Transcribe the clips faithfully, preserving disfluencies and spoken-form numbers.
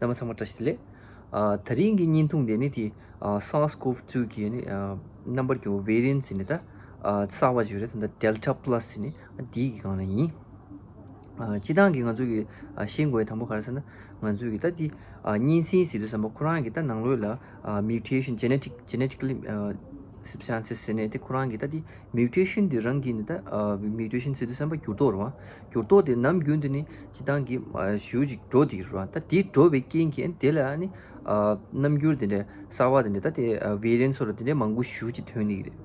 རྣམ་པ་ཚང་མ་བཀྲ་ཤིས་བདེ་ལེགས། ཨ། ད་རིང་གི་བརྙན་ཐུང་དེ་ནི་དེ་ཨ་SARS-CoV two གི་ནི་ཨ་རྣམ་པར་གྱུར་བེ་རི་ཡན་ཊི་ཟེར་ནི་ད་ཨ་གསར་བ་ཞིག་རེད། ད་ལྟ་Delta Plus ཟེར་ནི་ཨ་དེའི་གི་སྒང་ལ་ཡིན། ཨ་སྤྱིར་བཏང་གི་ང་ཚོ་གི་ཨ་ཤེས་དགོས་ཡ་དང་པོ་ག་རེ་ཟེར་ན། ང་ཚོ་གི་ད་དེ་ཨ་གཉན་སྲིན་ཟེར་དུས་ཙམ་པ་ཁོ་རང་གི་ད་ནང་ལོགས་ལ་ཨ་mutation genetic genetically ཨ་substances ཟེར་ནས་དེ་ཁོ་རང་གི་ད་དེ་mutation དེ་རང་གི་ནི་ད་ཨ་mutation ཟེར་དུས་ཙམ་པ་འགྱུར་ལྡོག་རེད་བ། འགྱུར་ལྡོག་དེ་ནམ་རྒྱུན་དུ་ནི་སྤྱིར་བཏང་གི་ཨ་ཞེ་པོ་ཅིག་འགྲོ་བསྡད་ཀྱི་རེད་བ། ད་དེ་འགྲོ་བའི་རྐྱེན་གྱིས་དེ་ལ་ནི་ཨ་རྣམ་འགྱུར་དེ་འདྲ་གསར་བ་དེ་འདྲ་ད་དེ་ཨ་བེ་རི་ཡན་ཊི་སོགས་ལ་དེ་འདྲ་མང་པོ་ཞེ་པོ་ཅིག་ཐོན་ནི་གི་རེད།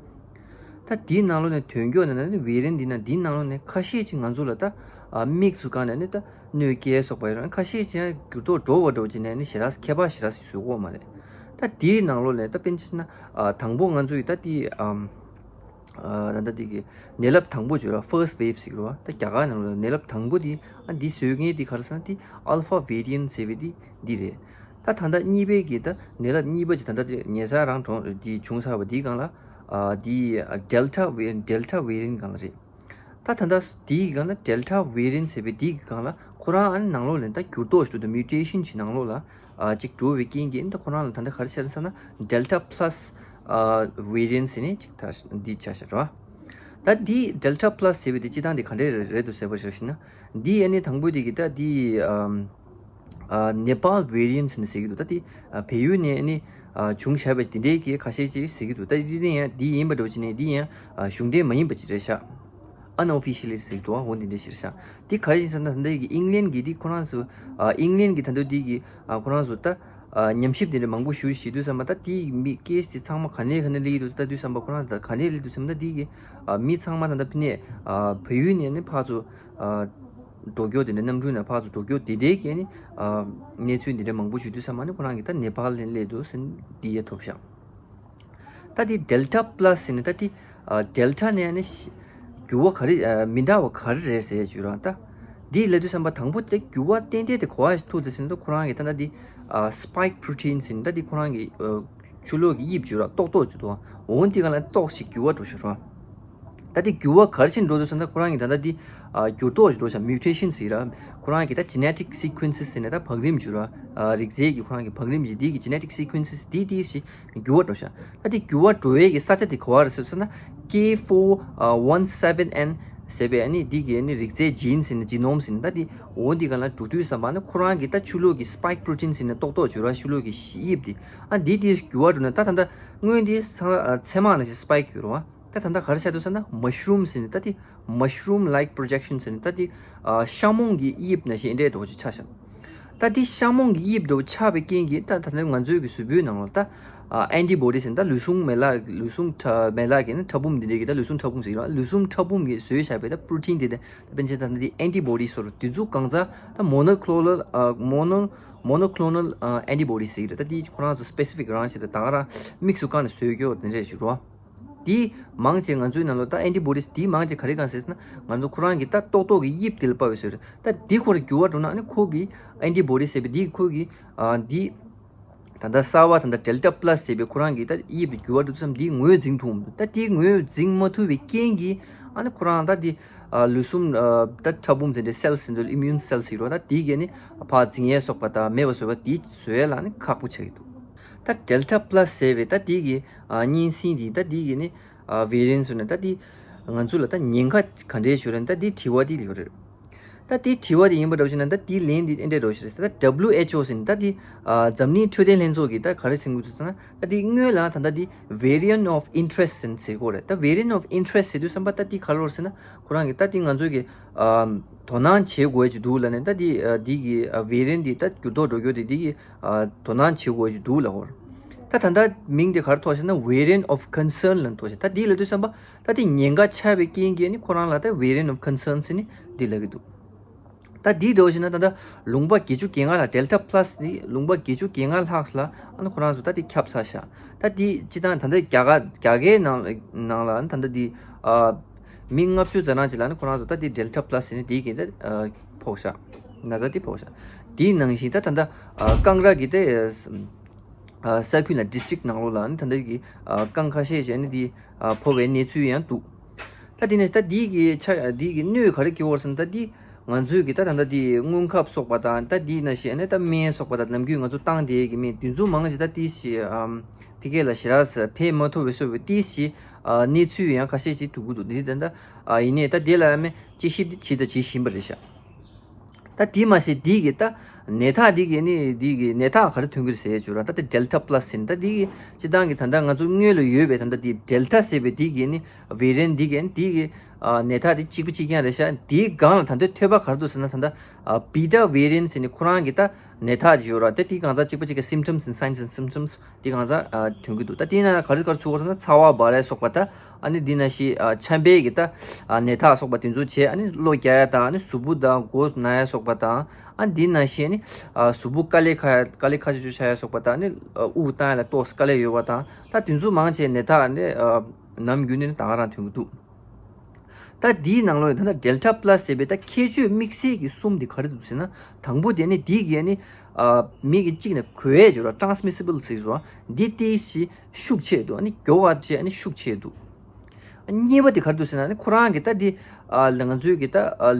ད་དེའི་ནང་ལོགས་ནས་ཐོན་སྐྱོད་ནང་ནས་ནི་བེ་རི་ཡན་ཊི་འདི་ན་འདིའི་ནང་ལོགས་ནས་ཁ་ཤས་ཅིག་ང་ཚོ་ལ་ད་ཨ་མིག་ཚུར་བཀང་ནས་ནི་ད་གནོད་སྐྱེལ་སོགས་པ་ཡོད་རེད། ཁ་ཤས་ཅིག་འགྱུར་ལྡོག་འགྲོ་བ་འགྲོ་བྱས་ནས་ནི་ཞེ་དྲག་ཁྱད་པར་ཞེ་དྲག་བཟོ་གི་ཡོད་མ་རེད། ད་དེའི་ནང་ལོགས་ནས་ད་དཔེར་ན་ཆ་བཞག་ན་ཨ་དང་པོ་ང་ཚོ་ཡི་ད་དེ་ཨམ་ཨ་ད་ལྟ་དེ་གི་ནད་རླབས་དང་པོ་བརྗོད་ར་first wave ཟེར་གི་རེད་བ། ད་རྒྱ་གར་ནང་ལོགས་ནད་རླབས་དང་པོ་དེ་ཨ་འདི་བཟོས་མཁན་དེ་ག་རེ་ཟེར་ན་དེ་Alpha Variant ཟེར་བའི་དེ་འདི་རེད། ད་ད་ལྟ་གཉིས་པའི་གི་ད་ནད་རླབས་གཉིས་པ་ཅིག་ད་ལྟ་དེ་ཉེ་ཆར་རང་གྲོངས་དེ་བྱུང་ཚར་བ་དེའི་སྒང་ལ་ཨ་དེ་Delta Variant Delta Variant སྒང་ལ་རེད། ད་ད་ལྟ་དེའི་སྒང་ལ་Delta Variant ཟེར་བའི་དེའི་སྒང་ལ་ཁོ་རང་ཨ་ནི་ནང་ལོགས་ལ་ད་འགྱུར་ལྡོག་ཞིག་འགྲོ་འདུག mutation ཅིག་ནང་ལོགས་ལ་ཨ་ཅིག་འགྲོ་བའི་རྐྱེན་གྱིས་ད་ཁོ་རང་ལ་ད་ལྟ་ག་རེ་ཆགས་ཟེར་ན་Delta Plus ཨ་Variant ཟེར་ནས་ཅིག་ད་འདི་ཆགས་ཤག་རེད་བ། ད་འདི་Delta Plus ཟེར་བའི་དེ་སྤྱིར་བཏང་དེ་ག་འདྲས་རེད་འདུག་ཟེར་བ་ཞིག་ན། འདི་ཨ་ནི་དང་པོ་དེ་གི་ད་འདི་ཨམ་ཨ་Nepal Variant ཟེར་ནས་ཟེར་གི་འདུག་ད་འདི་ཨ་བལ་ཡུལ་ནས་ཨ་ནི་ཨ་བྱུང་བཞག་པ་དེ་འདྲའི་གི་ཁ་ཤས་ཅིག་ཟེར་གི་འདུག་ད་འདི་ནི་ཡང་འདི་ཡིན་པ་འདྲ་བོ་ཅིག་ནས་འདི་ཡང་ཨ་གཞུང་འབྲེལ་མ་ཡིན་པ་ཅིག་རེད་ཤག Unofficially ཟེར་འདུག་འོ་འདི་འདྲ་ཞིག་རེད་ཤག་འདི་ག་རེ་ཡིན་ཟེར་ན་ད་ལྟ་གི་ཨིང་ལན་གི་འདི་ཁོ་རང་ཚོ་ཨ་ཨིང་ལན་གི་ད་ལྟ་འདི་གི་ཨ་ཁོ་རང་ཚོ་ད་ཨ་ཉམས་ཞིབ་དེ་འདྲ་མང་པོ་ཞུ་བྱེད་དུས་ཙམ་པ་ད་དེའི་མི་ཀེ་སི་དེ་ཚང་མ་ག་ནས་ག་ནས་སླེབས་ཀྱི་འདུག་ལྟ་དུས་ཙམ་པ་ཁོ་རང་ད་ག་ནས་སླེབས་འདུག་ཟེར་ན་ད་དེའི་གི་ཨ་མི་ཚང་མ་ད་ལྟ་ཕ་ནས་ཨ་བལ་ཡུལ་ནས་ནི་ཕར་ཚུར་ཨ་འགྲོ་རྒྱུ་དེ་འདྲ་གནམ་གྲུ་ནས་ཕར་ཚུར་འགྲོ་རྒྱུ་དེ་འདྲའི་གི་ནི་ཨ་གནས་ཚུལ་དེ་འདྲ་མང་པོ་ཞུ་དུས་ཙམ་པ་ནི་ཁོ་རང་གི་ད་ནེ་པཱལ་ནས་སླེབས་འདུག་ཟེར་ནས་འདི་ཡ་ཐོབ་ཤག་ད་དེ་Delta Plus ཟེར་ནས་ད་དེ་ཨ་Delta ནས་ནི་འགྱུར་བ་ག་རེ་ཨ་མི་འདྲ་བ་ག་རེ་རེད་ཟེར་ཞུ་རང་ད། འདི་ལབ་དུས་ཙམ་པ་དང་པོ་དེ་འགྱུར་བ་ཏན་ཏན་དེ་ག་པར་ཐུག་ཟེར་ཟེར་ན་ཁོ་རང་གི་ད་ལྟ་འདི་ཨ་spike protein ཟེར་ནི་ད་འདི་ཁོ་རང་གི་ཨ་ཆུ་ལོག་གི་དབྱིབས་བྱུང་ར་ཏོག་ཏོག་ཅིག་འདུག་འོ་འདི་ག་ལ་ཏོག་ཞིག་འགྱུར་བ་འགྲོ་ཤག་ར། ད་འདི་འགྱུར་བ་ག་རེ་བཞིན་འགྲོ་འདུག་ཟེར་ན་ཁོ་རང་གི་ད་ལྟ་འདི་ཨ་འགྱུར་ལྡོག་ཞིག་འགྲོ་ཤག mutation ཟེར་ར། ཁོ་རང་གི་ད་genetic sequences ཟེར་ནི་ད་བང་རིམ་བྱུང་ར། ཨ་རིགས་རྫས་ཀྱི་ཁོ་རང་གི་བང་རིམ་ཞིག་འདི་གི་genetic sequences འདི་འདི་ཞིག་འགྱུར་བ་འགྲོ་ཤག་ད་དེ་འགྱུར་བ་འགྲོ་བའི་གི་ས་ཆ་དེ་ག་པར་རེད་ཟེར་ན་K four one seven N ཟེར་བའི་ཨ་ནི་འདི་གི་ཨ་ནི་རིགས་རྫས་gene ཟེར་ནི་genome ཟེར་ནི་ད་དེ་འོ་འདི་ག་ལ་འགྲོ་དུས་ཙམ་པ་ནི་ཁོ་རང་གི་ད་ཆུ་ལོག་གི་spike protein ཟེར་ནི་ཏོག་ཏོག་བྱུང་ར་ཆུ་ལོག་གི་དབྱིབས་དེ་ཨ་འདི་དེ་འགྱུར་བ་འགྲོ་ནས་ད་ད་ད་སྔོན་དེ་ཚང་ཚེར་མ་ནང་བཞིན་spike ཡོད་རེད་བ། ད་ད་ད་ག་རེ་ཆགས་འདུག་ཟེར་ན་mushroom ཟེར་ནི་ད་དེ་mushroom like projection ཟེར་ནི་ད་དེ་ཨ་ཤ་མོང་གི་དབྱིབས་ནང་བཞིན་འདྲ་འདྲ་བོ་ཅིག་ཆགས་ཤག་ད་དེ་ཤ་མོང་གི་དབྱིབས་འདྲ་བོ་ཆགས་པའི་རྐྱེན་གྱིས་ད་ད་ནི་ང་ཚོའི་གི་གཟུགས་པོའི་ནང་ལ་ད་ཨ་antibody ཟེར་ནི་ད་ལུས་ཟུངས་མེ་ལག་ལུས་ཟུངས་ཁྲ་མེ་ལག་གི་ནི་ཕྲ་ཕུང་འདི་འདྲའི་གི་ད་ལུས་ཟུངས་ཕྲ་ཕུང་ཟེར་གི་རེད་བ། ལུས་ཟུངས་ཕྲ་ཕུང་གིས་བཟོས་བཞག་པའི་ད་protein འདི་འདྲ་ད་དཔེར་ན་ཆ་བཞག་ན་ད་དེ་antibody ཟེར་དེ་ཚོ་གང་ཚ་ད་monoclonal ཨ་mono monoclonal ཨ་antibody ཟེར་གི་རེད། ད་དེ་ཁོ་རང་ཚོ་specific རང་བྱས་ད་ད་ག་རང་དམིགས་སུ་བཀར་ནས་བཟོས་ཡོད་དེ་འདྲ་ཞིག་རེད་བ། དེ་མང་ཆེ་ང་ཚོའི་ནང་ལ་ད་antibodies དེ་མང་ཆེ་ག་རེ་གང་ཟེར་ན་ང་ཚོ་ཁོ་རང་གི་ད་ཏོག་ཏོག་གི་དབྱིབས་དེ་ལ་དཔག་པའི་བཟོས་རེད། ད་དེ་ཁོ་རང་འགྱུར་བ་འགྲོ་ན་ཨ་ནི་ཁོ་གི་antibodies ཟེར་བའི་དེ་ཁོ་གི་ཨ་འདི་ད་ལྟ་གསར་བ་ད་ལྟ་Delta Plus ཟེར་བའི་ཁོ་རང་གི་ད་དབྱིབས་འགྱུར་བ་འགྲོ་དུས་ཙམ་དེ་ངོས་འཛིན་ཐུབ་འདུག་ད་དེ་ངོས་འཛིན་མ་ཐུབ་པའི་རྐྱེན་གྱིས་ཨ་ནི་ཁོ་རང་ད་དེ་ཨ་ལུས་ཟུངས་ཨ་ད་ཕྲ་ཕུང་ཟེར་འདྲ་cells ཟེར་འདྲ་immune cells ཟེར་རོ་ད་དེ་གས་ནི་ཕར་འཛིང་ཡས་སོགས་པ་དང་མེད་པ་བཟོ་བ་དེ་བཟོ་ཡས་ལ་ནི་ཁག་པོ་ཆགས་ཀྱི་འདུག་ད་Delta Plus ཟེར་བའི་ད་དེ་གི་ཨ་གཉན་སྲིན་དེ་ད་དེ་གི་ནི་ཨ་variant ཟེར་ན་ད་དེ་ང་ཚོ་ལ་ད་ཉེན་ཁ་ག་འདྲས་ཞིག་རེད་ད་དེ་དྲི་བ་དེ་ཡོད་རེད། ད་དེ་དྲི་བ་དེ་ཡིན་པ་འདྲ་བོ་ཞིག་ན་ད་དེའི་ལན་དེ་ཨེ་འདྲས་འདྲ་བོ་ཞིག་རེད། ད་W H O ཟེར་ནི་ད་དེ་ཨ་འཛམ་གླིང་འཕྲོད་བསྟེན་ལྷན་ཚོགས་ཀྱིས་ད་ག་རེ་ཟེར་གྱི་འདུག་ཟེར་ན་ད་དེ་སྔོན་ལ་ད་ད་དེ་variant of interest ཟེར་ནི་ཟེར་གྱི་ཡོད་རེད། ད་variant of interest ཟེར་དུས་ཙམ་པ་ད་དེ་ག་རེ་ཟེར་ན་ཁོ་རང་གི་ད་དེ་ང་ཚོས་ཀྱི་ཨ་དོ་སྣང་བྱེད་དགོས་ཀྱི་འདུག་ལབ་ནས་ད་དེ་ཨ་དེ་གི་ཨ་variant དེ་ད་འགྱུར་ལྡོག་འགྲོ་རྒྱུ་དེ་དེ་གི་ཨ་དོ་སྣང་བྱེད་དགོས་ཀྱི་འདུག་ལབ་ཡོད་རེད། ད་ད་ལྟ་མིང་དེ་ག་རེ་ཐོགས་ཤག་ན་variant of concern ལབ་ཐོགས་ཤག་ད་དེ་ལབ་དུས་ཙམ་པ་ད་དེ་ཉེན་ཁ་ཆགས་པའི་རྐྱེན་གྱིས་ནི་ཁོ་རང་ལ་ད་variant of concern ཟེར་ནི་འདི་ལབ་ཀྱི་འདུག་ད་དེ་འདྲ་བོ་ཞིག་ན་ད་ལྟ་ལུང་པ་བརྒྱད་ཅུ་གྱ་ལྔ་ལ་Delta Plus ནི་ལུང་པ་བརྒྱད་ཅུ་གྱ་ལྔ་ལྷག་ལ་ཨ་ནི་ཁོ་རང་ཚོ་ད་དེ་ཁྱབ་ཚར་ཤག་ད་དེ་སྤྱིར་བཏང་ད་ལྟ་རྒྱ་གར་རྒྱ་གར་ནང་ནང་ལ་ཨ་ནི་ད་ལྟ་དེ་ཨ་མི་ལྔ་བཅུ་ཙམ་རང་ཅིག་ལ་ཨ་ནི་ཁོ་རང་ཚོ་ད་དེ་Delta Plus ཟེར་ནི་དེ་གི་ད་ཨ་ཕོག་ཤག་ན་ཚ་དེ་ཕོག་ཤག་དེའི་ནང་བཞིན་ད་ད་ལྟ་ཨ་ཀང་ར་གི་ད་ཨ་ས་ཁུལ་ལ་district ནང་ལོགས་ལ་ཨ་ནི་ད་ལྟ་གི་ཨ་ཀང་ཁ་ཤས་ཤིག་ཨ་ནི་དེ་ཨ་ཕོག་པའི་གནས་ཚུལ་ཡང་འདུག་ད་དེ་ནས་ད་དེ་གི་ཆ་དེ་གི་གནོད་ག་རེ་སྐྱེལ་བ་རེད་ཟེར་ན་ད་དེ་ ང་ཚོས་ཀྱི་ད་ད་ལྟ་དེ་སྔོན་ཁབ་སོགས་པ་དང་ད་དེ་ནང་བཞིན་ཨ་ནི་ད་སྨན་སོགས་པ་དང་ནམ་རྒྱུན་ང་ཚོ་བཏང་བསྡད་ཀྱི་སྨན་དེ་ཚོ་མང་ཆེ་ད་ཏིས་ཞིག་ཨམ་ཕ་གི་ལ་ཞེ་དྲག་ས་ཕན་མ་ཐོགས་པའི་བཟོ་བའི་ཏིས་ཞིག་ཨ་གནས་ཚུལ་ཡང་ཁ་ཤས་ཤིག་ཐུག་གི་འདུག་དེ་ད་ལྟ་ཨ་ཡིན་ནའི་ད་དེ་ལ་ཨ་མེ་དཔྱད་ཞིབ་དེ་བྱས་ད་བྱེད་བཞིན་པ་རེད་ཤག་ད་དེ་མ་ཟད་དེ་གི་ད་ནད་རྟགས་དེ་གི་ནི་དེ་གི་ནད་རྟགས་ག་རེ་ཐོན་གི་རེད་ཟེར་བྱས་ར། ད་དེ་ཌེལ་ཊ་པ་ལ་སི་ཟེར་ནི་ད་དེ་གི་སྤྱིར་བཏང་གི་ད་ལྟ་ང་ཚོ་སྔོན་ལ་ཡོད་པའི་ད་ལྟ་དེ་ཌེལ་ཊ་ཟེར་བའི་དེ་གི་ནི་ཝེ་རི་ཡན་ཊི་དེ་གི་ནི་དེ་གི་ཨ་ནད་རྟགས་དེ་གཅིག་པ་གཅིག་རྐྱང་རེད་ཤག་དེའི་སྒང་ལ་ད་ལྟའི་ཐོད་པ་ག་རེ་འདུག་ཟེར་ན་ད་ལྟ་ཨ་བི་ཊ་ཝེ་རི་ཡན་ཊི་ཟེར་ནི་ཁོ་རང་གི་ད་ནད་རྟགས་དེ་ཡོད་ར། ད་དེ་གང་ཟག་གཅིག་པ་གཅིག་གི་སིམ་ཊམ་སི་ཨེན་ཌི་སའིན་སི་ཨེན་ཌི་སིམ་ཊམ་སི་དེ་གང་ཟག་ཨ་ཐོན་གི་འདུག་ད་དེ་ན་ག་རེ་ག་རེ་ཚུགས་པ་ཟེར་ན་ཚ་བ་འབར་ཡ་སོགས་པ་ད་ཨ་ནི་དེ་ན་ཞིག་ཨ་ཆམ་པའི་གི་ད་ཨ་ནད་རྟགས་སོགས་པ་དེ་ཚོ་བྱས། ཨ་ནི་གློ་རྒྱག་ཡ་དང་ཨ་ནི་གཟུགས་པོ་དང་མགོ་ན་ཡ་སོགས་པ་དང་ཨ་དེ་ན་ཞིག་ཨ་ནི་ཨ་གཟུགས་པོ་དཀའ་ལས་ཁག་ཡ་དཀའ་ལས་ཁག་ཆེ་ཆེ་ཆགས་ཡ་སོགས་པ་དང་ཨ་ནི་ཨ་དབུགས་བཏང་ཡ་ལ་ཏོག་ཙམ་དཀའ་ལས་ཡོད་པ་དང་ད་དེ་ཚོ་མང་ཆེ་ནད་རྟགས་ཨ་ནི་ཨ་ནམ་རྒྱུན་ནས་ད་ག་རང་ཐོན་གི་འདུག་ད་འདིའི་ནང་ལོགས་ད་ལྟ་ཌེལ་ཊ་པ་ལ་སི་ཟེར་བའི་ད་ཁྱད་ཆོས་དམིགས་བསལ་གྱི་གསུམ་དེ་ག་རེ་འདུག་ཟེར་ན། དང་པོ་དེ་ནི་འདི་གི་ནི་ཨ་མི་གི་གཅིག་ནས་གོ་ཡས་བྱོས་ར། ཊ་རན་སི་མི་སི་བལ་ཟེར་བ་འདི་ཏིས་ཤུགས་ཆེ་འདུག་ཨ་ནི་མགྱོགས་པ་བྱས་ཨ་ནི་ཤུགས་ཆེ་འདུག་གཉིས་པ་དེ་ག་རེ་འདུག་ཟེར་ན་ནི་ཁོ་རང་གི་ད་འདི་ཨ་ང་ཚོའི་གི་ད་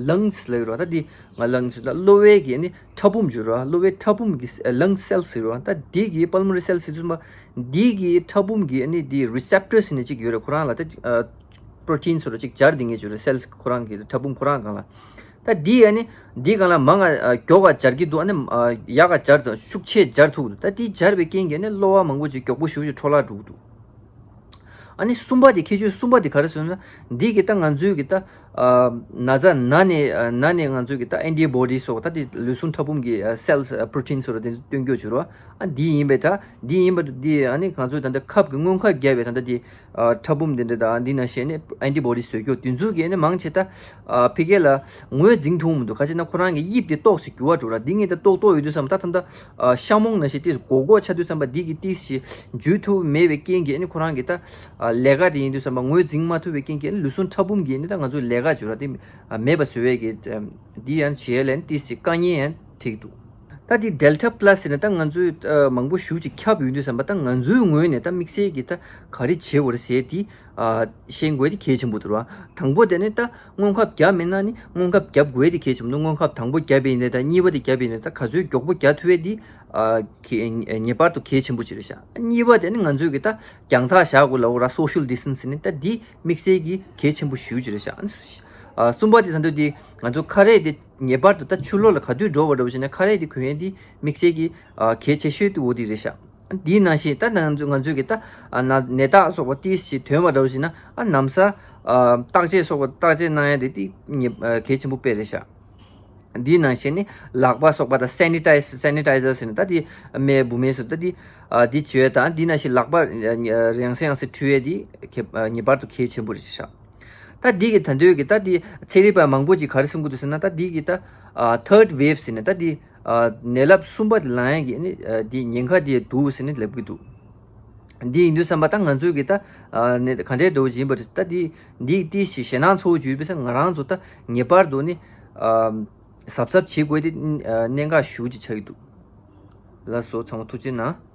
ལངས་ལབ་ཡོད་ར། ད་འདི་ང་ལངས་ད་གློ་བའི་གི་ནི་ཕྲ་ཕུང་བྱོས་ར། གློ་བའི་ཕྲ་ཕུང་གི་ལངས་སེལ་ཟེར་ར། ད་འདི་གི་པལ་མོ་ནེ་རི་སེལ་ཟེར་དུས་མ་འདི་གི་ཕྲ་ཕུང་གི་ནི་འདི་རི་སེབ་ཊར་ཟེར་ནི་གཅིག་ཡོད་ར། ཁོ་རང་ལ་ད་ཨ་པྲོ་ཊིན་སོགས་ཅིག་སྦྱར་བསྡད་མཁན་ཅིག་རེད། སེལ་ཁོ་རང་གི་ཕྲ་ཕུང་ཁོ་རང་སྒང་ལ། ད་འདི་ཨ་ནི་འདི་སྒང་ལ་མང་ང་མགྱོགས་ཀ་སྦྱར་གྱི་འདུག་ཨ་ནི་ཡག་ག་སྦྱར་དང་ཤུགས་ཆེ་སྦྱར་ཐུབ་འདུག་ད་འདི་སྦྱར་བའི་རྐྱེན་གྱིས་ཨ་ནི་གློ་བ་མང་པོ་ཅིག་མགྱོགས་པོ་ཞེ་པོ་ཅིག་འཕྲོ་བརླག་འགྲོ་གི་འདུག་ཨ་ནི་གསུམ་པ་དེ་ཁྱད་ཆོས་གསུམ་པ་དེ་ག་རེ་ཟེར་ན་འདི་གི་ད་ང་ཚོའི་གི་ད་ན་ཚ་ན་ནས་ན་ནས་ང་ཚོའི་གི་ད་ཨན་ཊི་བོ་ཌི་སོགས་ད་དེ་ལུས་ཟུངས་ཕྲ་ཕུང་གི་སེལ་པྲོ་ཊིན་སོགས་དེ་སྟོན་རྒྱུ་བྱུར་བ་ཨ་འདི་ཡིན་པའི་ད་འདི་ཡིན་པ་འདི་ཨ་ནི་ང་ཚོའི་ད་ད་ཁབ་གི་སྔོན་ཁབ་བརྒྱབ་པའི་ད་ད་དེ། ཕྲ་ཕུང་འདི་འདྲ་དང་འདི་ནང་བཞིན་ནི་ཨན་ཊི་བོ་ཌི་བཟོ་རྒྱུ་དེ་ཚོ་གིས་ནི་མང་ཆེ་ད་ཕ་གི་ལ་ངོས་འཛིན་ཐུབ་མི་འདུག་ག་ཅི་ན་ཁོ་རང་གི་དབྱིབས་དེ་ཏོག་ཙམ་འགྱུར་བ་འགྲོ་ར། འདི་ངས་ད་ཏོག་ཏོག་ཡོད་དུས་ཙམ་ད་ད་ད་ཤ་མོང་ནང་བཞིན་ཏིས་སྒོར་སྒོར་ཆགས་དུས་ཙམ་པ་འདི་གི་ཏིས་ཞིག་འཇུ་ཐུབ་མེད་པའི་རྐྱེན་གྱིས་ནི་ཁོ་རང་གི་ད་ལས་ཀ་དེ་ཡིན་དུས་ཙམ་པ་ངོས་འཛིན་མ་ཐུབ་པའི་རྐྱེན་གྱིས་ནི་ལུས་ཟུངས་ཕྲ་ཕུང་གིས་ནི་ད་ང་ཚོའི་ལས་ཀ་འགྱུར་བ་དེ་མེད་པ་བཟོ་བའི་གི་འདི་ཡང་བྱེད་ལས་ནི་ཏིས་ཞིག་དཀའ་ངལ་ཡང་འཕྲད་ཀྱི་འདུག་ད་འདི་ཌེལ་ཊ་པ་ལ་སི་ཟེར་ནས་ད་ང་ཚོས་མང་པོ་ཞེ་ཅིག་ཁྱབ་ཡོང་དུས་ཙམ་པ་ད་ང་ཚོའི་ངོས་ནས་ད་དམིགས་བསལ་གྱི་ད་ག་རེ་བྱེད་དགོས་རེད་ཟེར་དེ་ཤེས་དགོས་དེ་གལ་ཆེན་པོ་འདུག་ར། དང་པོ་དེ་ནི་ད་སྔོན་ཁབ་བརྒྱབ་མེད་ན་ནི་སྔོན་ཁབ་བརྒྱབ་དགོས་དེ་གལ་ཆེན་པོ་འདུག་སྔོན་ཁབ་དང་པོ་བརྒྱབ་པ་ཡིན་ནའི་ད་གཉིས་པ་དེ་བརྒྱབ་པ་ཡིན་ནའི་ད་ག་ཚོད་མགྱོགས་པོ་རྒྱག་ཐུབ་ཡས་དེ་ངེས་པར་དུ་གལ་ཆེན་པོ་ཅིག་རེད་ཤག་གཉིས་པ་དེ་ནི་ང་ཚོས་གི་ད་རྒྱང་ཐག་བཞག་དགོས་ལབ་ར། སོ་ཤལ་ཌི་སི་ཊེན་སི་ནི་ད་འདི་དམིགས་བསལ་གྱི་གལ་ཆེན་པོ་ཞེ་ཅིག་རེད་ཤག་གསུམ་པ་དེ་ད་འདོད་དེ་ང་ཚོ་ཁ་རས་དེ། ངེས་པར་དུ་ད་ཕྱི་ལོགས་ལ་ག་དུས་འགྲོ་བ་འདྲ་བོ་ཞིག་ན་ཁ་རས་དེ་གོན་ཡས་དེ་དམིགས་བསལ་གྱི་ཨ་གལ་ཆེ་ཤོས་དེ་འོ་དེ་རེད་ཤག་དེའི་ནང་བཞིན་ད་ང་ཚོ་ང་ཚོས་ཀྱི་ད་ཨ་ན་ནད་རྟགས་སོགས་པ་ཏིས་ཞིག་ཐོན་པ་འདྲ་བོ་ཞིག་ན་ཨ་ན་ཚ་ཨ་བརྟག་དཔྱད་སོགས་པ་བརྟག་དཔྱད་གནང་ཡས་དེ་དེ་ངེས་ཨ་གལ་ཆེན་པོ་དཔེ་རེད་ཤག་དེའི་ནང་བཞིན་ནི་ལག་པ་སོགས་པ་དང་སེ་ནི་ཊའི་སེ་ནི་ཊའི་ཛར་ཟེར་ནས་ད་དེ་སྨན་བུད་མེད་སོགས་ད་དེ་ཨ་དེ་བྱོས་དང་དེའི་ནང་བཞིན་ལག་པ་ཨ་ཡང་སེ་ཡང་སེ་འཁྲུ་ཡས་དེ་ཁེ་ངེས་པར་དུ་གལ་ཆེན་པོ་རེད་ཤག་ད་འདི་གི་ད་འདོད་ཀྱི་ད་འདི་ཚན་རིག་པ་མང་པོ་ཅིག་ག་རེ་གསུང་གི་འདུག་ཟེར་ན་ད་འདི་གི་ད་ཨ་ཐར་ཌི་ཝེབ་ཟེར་ནས་ད་འདི་ཨ་ནད་རླབས་གསུམ་པ་དེ་ལངས་ཡས་ཀྱི་ནི་ཨ་འདི་ཉེན་ཁ་དེ་འདུག་ཟེར་ནས་ལབ་ཀྱི་འདུག་འདི་ཡིན་དུས་ཙམ་པ་ད་ང་ཚོས་ཀྱི་ད་ཨ་ནི་ག་འདྲའི་འགྲོ་བཞིན་པ་རེད། ད་འདི་འདི་ཏི་ཞིག་ཞེད་སྣང་ཚ་བོ་བརྒྱུད་པའི་ས་ང་རང་ཚོ་ད་ངེས་པར་དུ་ནི་ཨ་གཟབ་གཟབ་བྱེད་དགོས་དེ་ཨ་གནད་འགག་ཞེ་ཅིག་ཆགས་ཀྱི་འདུག་ལགས་སོ། ཚང་མ་ཐུགས་རྗེ་གནང་།